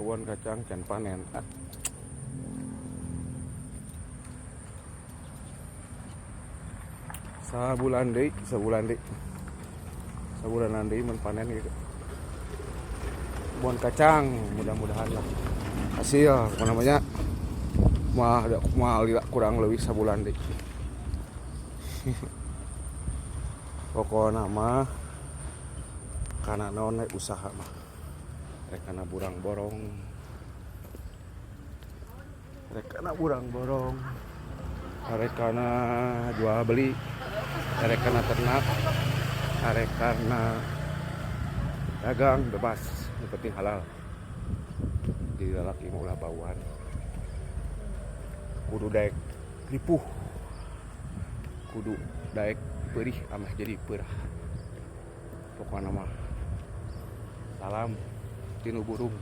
Kebun kacang can panen. Ah. Sabulan deui, sabulan deui. Sabulanan deui mun panen gitu. Kebun kacang mudah-mudahan lah hasil apa namanya mah ada mah lila, kurang lebih sabulan deui. Pokoknya mah kana naon we usaha mah, rek kana burang borong, rek kana burang borong, rek kana jual beli, rek kana ternak, rek kana dagang, bebas, yang penting halal. Jadi lalaki mah ulah bauan, kudu daek ripuh, kudu daek perih ameh jadi perah. Pokoknya mah salam tinu burung.